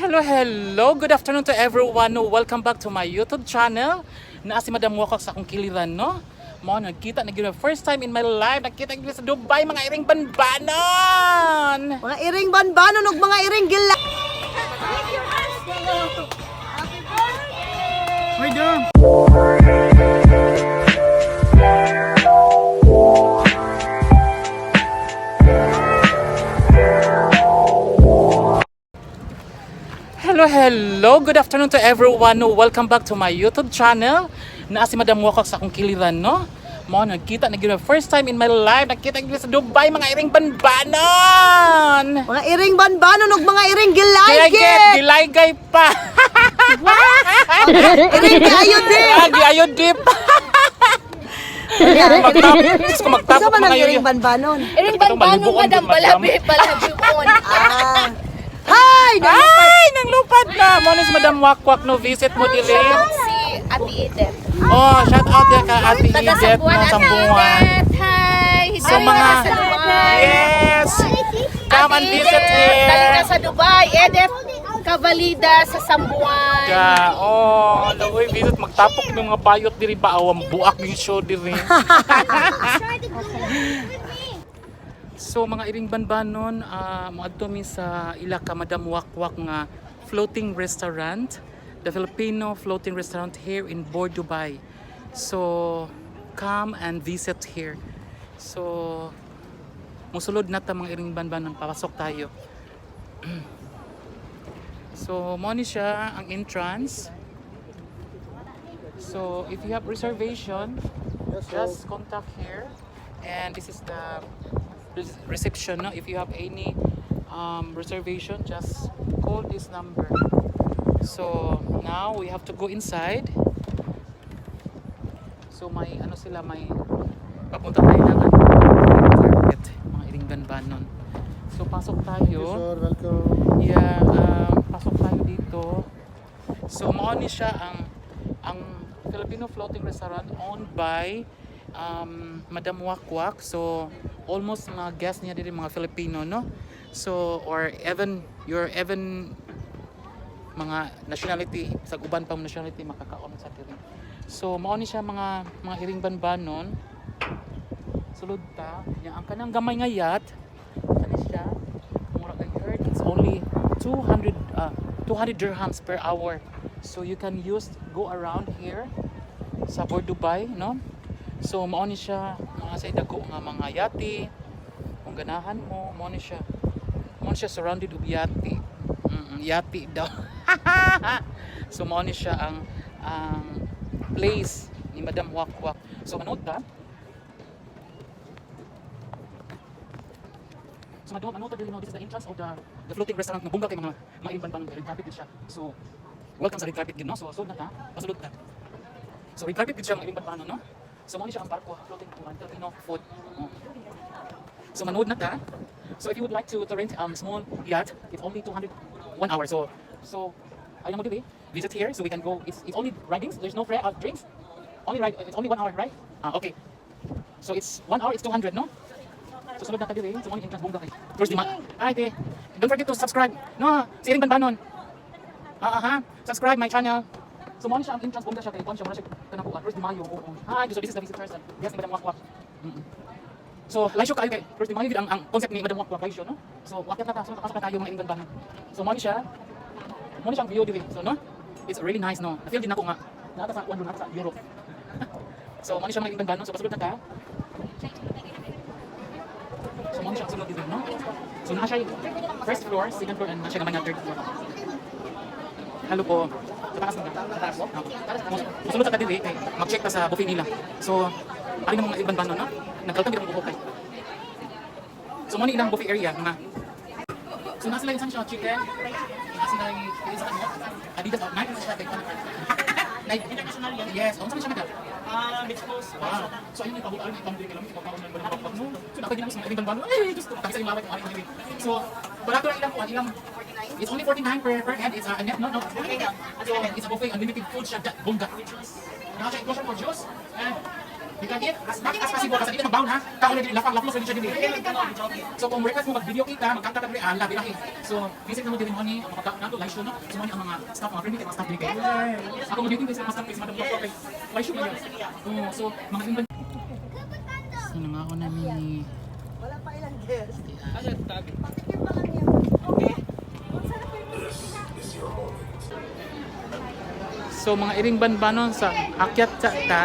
Hello, hello! Good afternoon to everyone. Welcome back to my YouTube channel. Naa si Madam Wakok sa akong kiliran, no? Mao nagkita na gyud, first time in my life nakita gyud sa Dubai, mga iring banbanon. Mga iring banbanon ug mga iring gila. Hello, hello! Good afternoon to everyone. Welcome back to my YouTube channel. Naa si Madam Wakok sa akong kiliran, no? Mao nagkita na gyud, first time in my life nakita gyud sa Dubai, mga iring banbanon. Mga iring banbanon ug mga iring Kaya get gilaygit. gilaygay pa. Iring giayo di. Ah, giayo di pa. Diyos ko, magtapok Sa man ang mga iring yun. banbanon? Iring Itong banbanon, malibuon madam, din, madam. balabi, balabi on. Ah. Hi! Ay, nanglupad na. Mo ni si Madam Wakwak, no, visit mo dili. Si Ate Edith. Oh, shout out dia ka Ate Taga Edith Sambuan, no, Ate Sambuan. Edith. Hi! So mga sa Dubai. Yes. Come and Ate visit Edith, dali here. na sa Dubai. Edith Cavalida sa Sambuan. Yeah, oh, uy, visit, magtapok yung mga bayot diri ba, awang buak yung show diri. So mga iring banbanon, moadto mi sa ila ka Madam Wakwak nga floating restaurant, the Filipino floating restaurant here in Bor Dubai. So come and visit here. So musulod na ta, mga iring banbanon, papasok tayo. So mo ni siya ang entrance. So if you have reservation, just contact here. And this is the reception. No? If you have any reservation, just call this number. So now we have to go inside. So may ano sila, may papunta tayo ng ano, carpet, mga iring banbanon. So pasok tayo. Sir, welcome. Yeah, pasok tayo dito. So mao ni siya ang Filipino floating restaurant owned by Madam Wakwak. So almost mga guests niya diri mga Filipino, no? So or even your even mga nationality sa uban pang nationality makakaon sa diri. So mao ni siya, mga iring banbanon. Sulod ta. Nya ang kanang gamay nga yacht kani siya. Mura I heard it's only 200 dirhams per hour. So you can use go around here sa Bor Dubai, no? So mao ni siya mga sa dako nga mga yate. Kung ganahan mo, mao ni siya. Mao ni siya surrounded og yate. Yate daw. So mao ni siya ang place ni Madam Wakwak. So manood ta. So madam, ano dili, no, this is the entrance of the floating restaurant ng bongga kay mga iban pang red carpet gid siya. So welcome sa red carpet gid, no. So sulod na ta, pasulod ta. So red carpet gid siya, mga ibang no. So mao ni siya ang barko, floating to Filipino food. Oh. So manood na ta. So if you would like to rent small yacht, it's only 200 one hour. So ayaw mo dili, visit here so we can go. It's only ridings, there's no free drinks. Only ride, it's only one hour, right? Ah, okay. So it's one hour, it's 200, no? So sulod na ta diri, so mo entrance, bongga kay. First di ma. Ay, te. Don't forget to subscribe. No, si Iring Banbanon. Ah, ah, ha. Subscribe my channel. So mo ni siya ang entrance, bongga siya kay kon siya mura siya kanang kuan. First di Mayo. Oo. Hi, so this is the visitors. Yes, ni Madam Wakwak. So, live show kayo kay First di Mayo gid ang concept ni Madam Wakwak, live show, no? So, wakyat na ta, so pasok na tayo, mga Iring Banbanon. So mo ni siya. Mo ni siya ang view diri. So no? It's really nice, no. Na-feel din ako nga naa ta sa kuan, naa ta sa Europe. So mo ni siya, mga Iring Banbanon. So pasulod na ta. So mo ni siya ang sulod dito, no? So naa siya first floor, second floor, and naa siya gamay nga third floor. Hello po. Sa taas na. Sa taas po? Musulod sa diri kay mag-check ta sa buffet nila. So, ari ng mga ibang bano, no? Nagkaltang gid ang buhok kay. So mo ni ilang buffet area mga. So naa sila yung siya chicken. Naa sila yung sa ano? Adidas oh, Nike na siya kay Nike international yan. Yes, oh, saan siya madam? Ah, mixed post. Wow. So ayun yung pabutaan ng ibang diri kay lamig ikaw ng no. So nakagin sa mga ibang bano. Ay, Diyos ko, tapos yung laway kung ari diri. So barato lang ilang kuan ilang. It's only 49 per head. It's a net, no. So it's a buffet, unlimited food siya, bongga. Naa siya inclusion for juice and You can eat as much as possible kasi dili magbaon ha. Kaon na dili lafang laflos dili siya dili. So kung request mo mag-video kita, magkanta ka dili ala bilahi. So visit na mo dili mo ni ang mga pagkaon nato live show, no. So mo ni ang mga staff, mga friendly kay mga staff dili kay. Ako mo dito sa mga staff kay si Madam Wakwak kay live show ba yun? Oo, so mga limban. So nangako namin ni Wala pa ilang guest. Patikim pa lang yan. Okay. So mga iring banbanon sa akyat sa ta.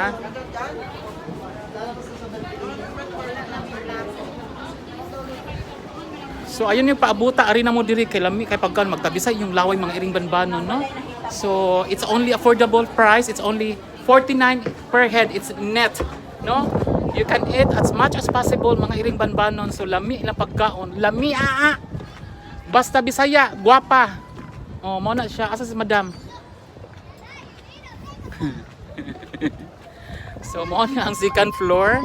So ayun yung paabuta ari na mo diri kay lami kay pagkan magtabisay yung laway mga iring banbanon, no. So it's only affordable price. It's only 49 per head. It's net, no? You can eat as much as possible mga iring banbanon. So lami na pagkaon, lami aa. Basta Bisaya, guwapa. Oh, mo na siya. Asa si Madam? So mo na ang second floor.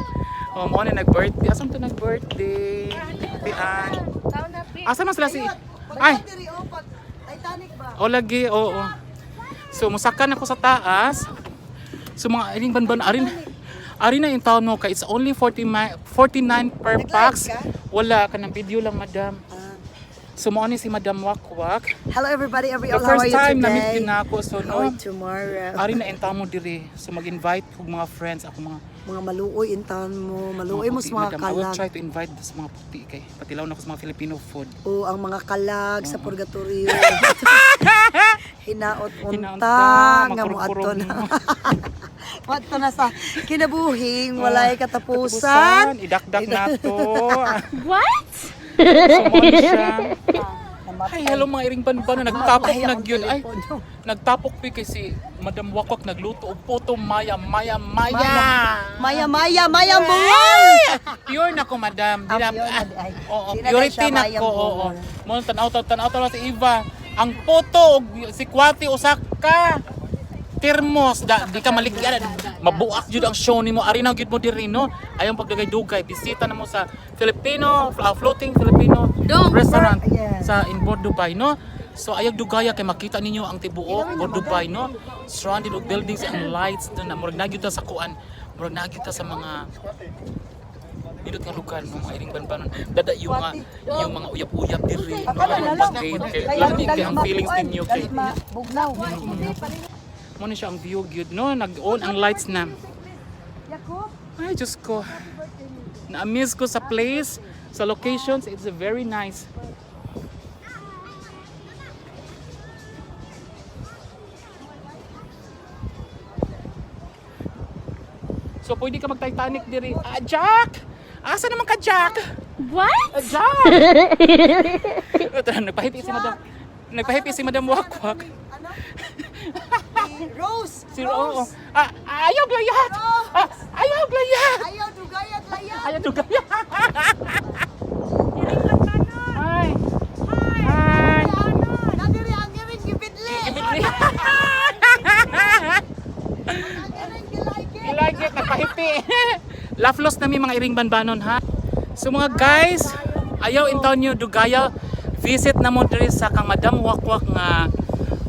Oh, mo na nag-birthday. Asa man to nag-birthday? Si Ann. Asa man sila si Ay, Pag diri oh, pag Titanic ba? o lagi, oo. So musaka na ko sa taas. So mga iring banban arin ari na in town mo kay it's only 40 49 per Nag-live pax. ka? Wala ka ng video lang, madam. Ah. So mo ni si Madam Wakwak. Hello everybody, every The all, how are first you time na meet today? yun na ako so How no. are you tomorrow? Ari na in town mo diri. So mag-invite kog mga friends ako mga Mga maluoy in town mo, maluoy mo puti, sa mga madam. I will kalag. try to invite sa mga puti kay patilaw na ko sa mga Filipino food. O ang mga kalag sa purgatorio. Hinaot unta Hinaunta, nga mo adto makurog-kurog na. mo. Adto na sa kinabuhing walay katapusan. Idakdak na to. What? So, mo na siya. Ay, hello mga iring banbano. Nagtapok Ay, na akong gyud. Ay, telepono. nagtapok pi kay si Madam Wakwak nagluto og puto maya maya maya. Maya maya maya buwan. Pure na ko, madam. Di Ah, na, pure na di ay. Oo, Di na purity siya na mayang ko. Oo. buwan. Mo tanaw tanaw tanaw si Eva. Ang puto og si Kwati usa ka termos da di ka maligyan, mabuak jud ang show nimo ari na gyud mo diri, no. Ayaw pagdugay-dugay, bisita na mo sa Filipino floating Filipino Dong. restaurant Yes. sa in Bord Dubai, no. So ayaw dugaya kay makita ninyo ang tibuok Bord Dubai, no, surrounded og buildings and lights doon na murag nagyud ta sa kuan, murag nagyud ta sa mga nindot nga lugar, no, mga iring banbanon dada yung mga uyap-uyap diri, no. Akala na lang. Kay Kaya lami kay dali ang feelings makuan, ninyo kay dali mabugnaw. mo na siya ang view gyud, no, nag-on ang lights na. Jacob, Ay, Diyos ko. Na-amaze ko sa place, sa locations. It's very nice. So, pwede ka mag-Titanic diri. Ah, Jack! Asa naman ka, Jack? What? Ah, Jack! Tara, nagpahipi si Madam. Nagpahipi si Madam Wakwak. ano? Si Rose. Si Oo. Ah, ayaw glayat! Ah, ayaw glayat! Ayaw dugayat layat. Ayaw dugaya. Hi. Hi. Nadiri ang iring gibidli. Ibigli. Ang iring gilike. You like it, nagpahipi. Laflos na mi mga iring banbanon ha. So mga guys, ayaw in town nyo dugaya, visit na mo diri sa kang Madam Wakwak nga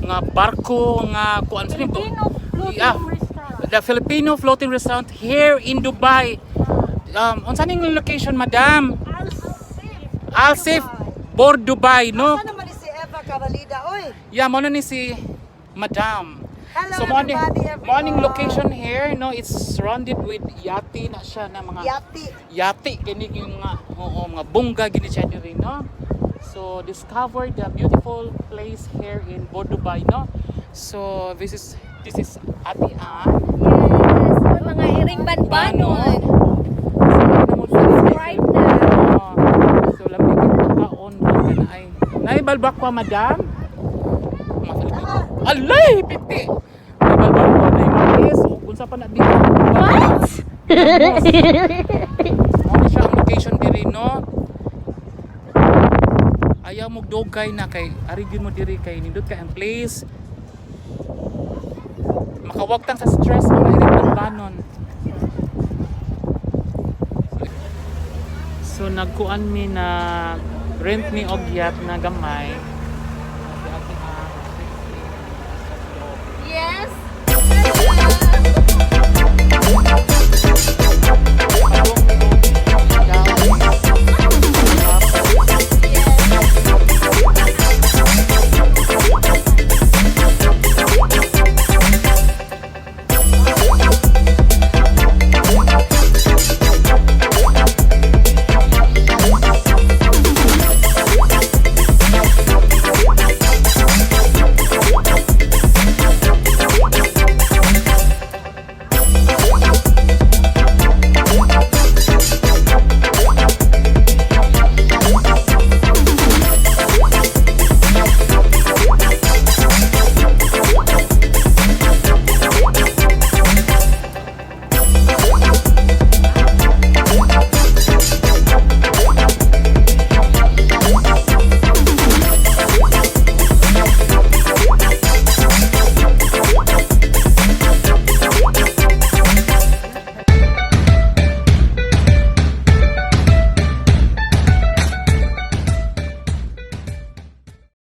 nga barko nga kuan sa Filipino floating Yeah. restaurant. The Filipino floating restaurant here in Dubai. Unsa ning location, madam? Al Sif Bord Dubai, no? Asa naman ni si Eva Cavalida, oy? Yeah, mo na ni si Madam. Hello, So morning, everybody, everyone. morning location here, no, it's surrounded with yati na siya na mga Yati. yati kini yung mga, oo, mga bongga gini siya diri, no. So discover the beautiful place here in Bord Dubai, no. So this is Ate Ann. Yes, may mga iring banbanon. Subscribe na. Oo. So lami kay pagkaon ka na ay. Nay balbak pa, madam. Mga Filipino. Alay, piti. Nay balbak pa nay mais o unsa pa na di. What? Mao ni siya ang location diri, no. Ayaw mo dugay na kay ari gyud mo diri kay nindot kay ang place. Makawagtang sa stress mga iring banbanon. So nagkuan mi na rent mi og yacht na gamay.